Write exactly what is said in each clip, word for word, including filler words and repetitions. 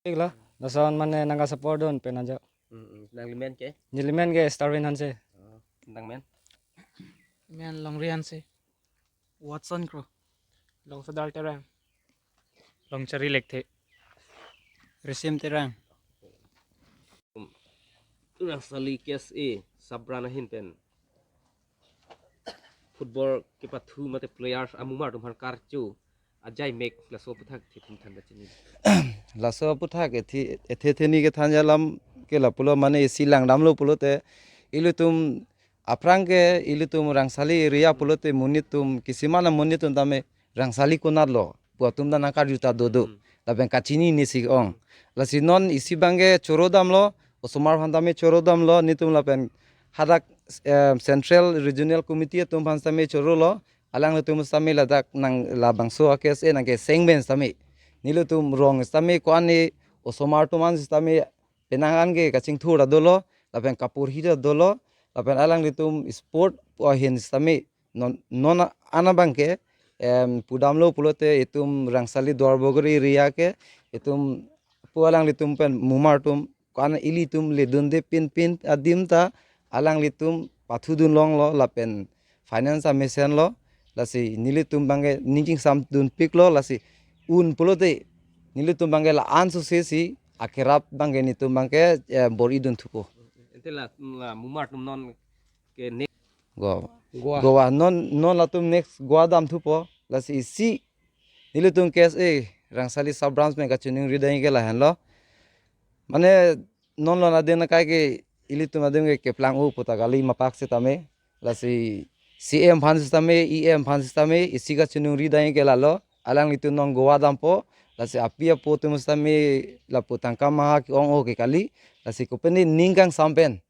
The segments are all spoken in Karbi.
Iklo, lason mane nangka-support dun pen aja. Hmm, hmm. Nangli men ke? Neli men ke Starwin Hanse. Oh, nang men? Men Longri Hanse. Watson Kro. Longsadal Terang. Longchari Lekthe. Risim Terang. Rangsali K S A sub-branch ahin pen football kepathu mate players amumar atum aphan karcho ajai mek laso aphuthak the atum than kachini. Laso aphuthak ethi, ethe theni kethan alam ke lapulo mane isi langdamlo pulote ilitum aphrang ke ilitum Rangsali area pulote monit atum kisiman amonit atum tame Rangsali konatlo pu atum ta nangkarju ta dodo. Hmm. Lapen kachini nisi ong. Lasi non isi abangke choro damlo, osomar aphan tame choro damlo, netum lapen hadak, eh, Central Regional Committee atum aphan tame chorolo, alanglitum tame ladak nang labangso a-K S A nangkeseng pen tame. Nelitum rong tame ko-an osomar atum an tame penang an ke kachingthur ta dolo, lapen kaporhi ta dolo, lapen alanglitum sport ahin tame non, non an abangke, em, pudamlo pulote itum Rangsali Duarbagori area ke, itum pu alanglitum pen mumar atum, ko-an ilitum ledunde pinpin adim ta, alanglitum pathudun longlo, lapen finance amesenlo, lasi nelitum abangke ning chingsamdunpiklo, lasi un pulote nelitum abangke la-an suse si akerap abangke netum abangke, eh, bor-idun thupo. Ante la, la mumar atum non ke next Goa. Goa. Goa. Non, non latum next Goa damthupo. Lasi isi nelitum K S A Rangsali sub-branch pen kachiningri dai ke lahenlo. Mane non lo nadin akai ke ilitum adim ke keplang-o pu ta kali mapak sitame. Lasi C M aphan sitame, E M aphan sitame, isi kachiningri dai ke lalo. Alanglitum non Goa dampo. Lasi api apo atum sitame lapu tangka maha ke-ong-o ke kali. Lasi kopine ning kangsam pen,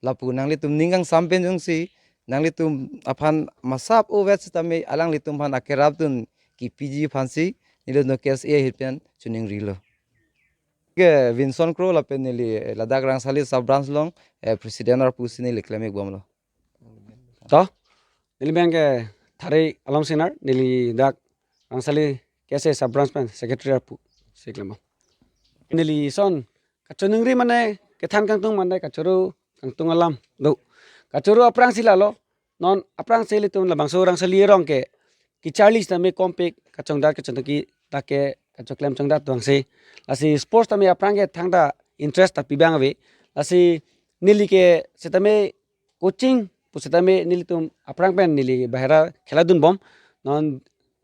lapu nanglitum ning kangsam pen jongsi nanglitum aphan masap ovet sitame alanglitum aphan akerapdun kipiji aphansi nelitum K S A ahin pen chiningrilo. Ke Vinson Kro lapen neli ladak Rangsali sub-branch along, eh, president arpu si neli klemikbomlo. To, neli abangke Thari Alom Singnar, neli dak Rangsali K S A sub-branch pen secretary arpu si klembom. Neli son kachiningri mane kethan kangtung mane kachoro kangtung alam do. Kachoro aphrangsi lalo, non aphrangsi ilitum labangso Rangsali arong ke kecharli sitame kompik kachongdat kachongthuki dak ke kachoklem chongdat doangsi. Lasi sports tame aphrang ke thangta interest ta pi abang ave. Lasi neli ke sitame coaching pu sitame nelitum aphrang pen neli bahera khela dunbom. Non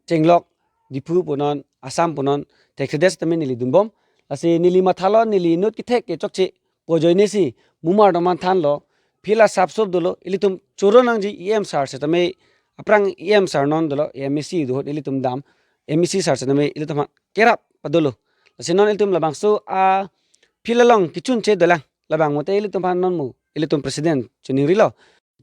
chenglok Diphu punon, Assam punon, thekthedet sitame neli dunbom. Lasi neli mathalo neli inut kethek ke chokche pu ajoinesi mumar atum aphan thanlo, field asap sop dolo, ilitum choro nangji E M sir sitame, aphrang E M sir non dolo, M A C do ahut ilitum dam, M A C sir sitame ilitum aphan kerap padolo. Lasi non ilitum labangso a-field along kechunche dolang, labang mote ilitum aphan non mo, ilitum president chiningrilo.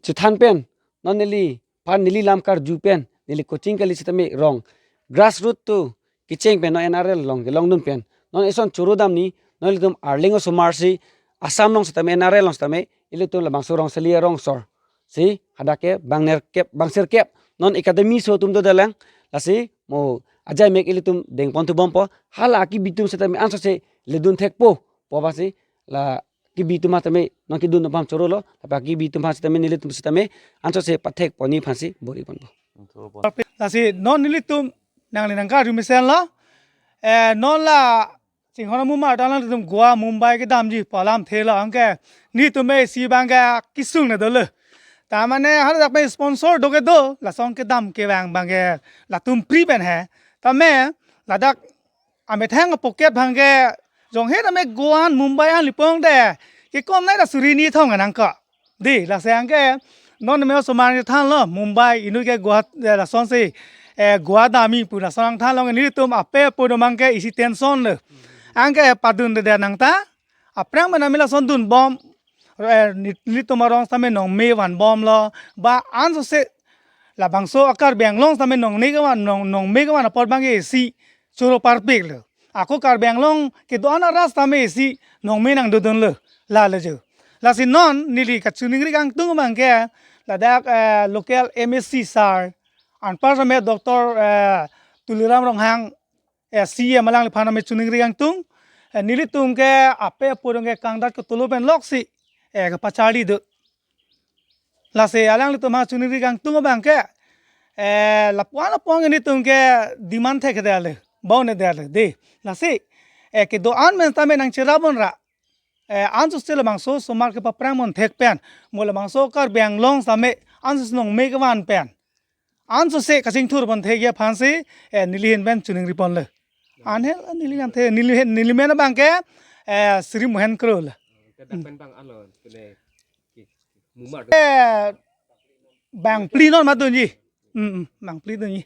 Chethan pen, non neliphan neli lam karju pen, neli coaching kali sitame rong grassroot to kecheng pen non N R L along kelongdun pen, non ison choro damji, non ilitum arleng osomar si, Assam along sitame, N R L along sitame, ilitum labangso Rangsali arong asor si hadak ke bang nerkep, bang sirkep, non academy aso atum dodelang, lasi mo ajai mek ilitum dengpon thubompo, hala akibi atum sitame ansose ledun thekpo pu aphansi la kibi atum sitame non kedun atum aphan chorolo, lapen kibi atum aphan sitame nelitum sitame ansose pathekponji aphansi bor-iponpo. Lasi non nelitum nangli nangkarju mesenlo. Eh, non la chinghon amumar ta nangtum Goa, Mumbai kedamji pu alamthe lo, anke netum isi abangke kesung na dolo. Ta mane hadak pen sponsor do ke do, lason kedam kevang abangke latum pri pen he. Tame ladak amethang a-pocket abangke jonghe tame Goa an Mumbai an lipong de, kekom nai ta suri ni thong nangkok. Di, lasi anke non me osomar nangthanlo, Mumbai inut ke Goa, eh, lasonsi, eh, Goa damji pu lason nangthanlo, nelitum ape apo do abangke isi tension lo. Anke padundedet nangta, aphrang pen nami lason dunbom, eh, neli, nelitum arong sitame nongme vanbomlo, ba ansose labangso a-Karbi Anglong sitame nongne kevan, nong, nongme kevan apot abangke isi choro parpiklo. Ako Karbi Anglong kedo-an arat sitame isi nongme nangdodunlo, lalo jo. Lasi non neli kachiningri kangtung abangke ladak, eh, local M A C sir, anpar sitame Doctor, eh, Tuliram Ronghang, eh, C E M alangliphan nami chiningri kangtung. Eh, nelitum ke ape apo dong ke kangdat ke tolo pen loksi, eh, kepacharli do. Lasi alanglitum ha chiningri kangtung abang ke, eh, lapuan lapuan nelitum ke demand thekthedet le, bau-nedet le, dei. Lasi, eh, kedo-an pen tame nangcherap ponra. Eh, ansose labangso osomar kepaphrang pon thek pen, mo labangso Karbi Anglong tame ansose nongme kevan pen, ansose kachingthur pon thekji aphansi, eh, neli ahin pen chiningri ponlo. Anhe neli lamthe, neli ahin, neli men abang ke, eh, Sri Mohen Kro lo. Ladak pen bang alo, pine, ki, mumar. Eh, bangphli non ma dunji. Hmm, hmm, bangphli dunji.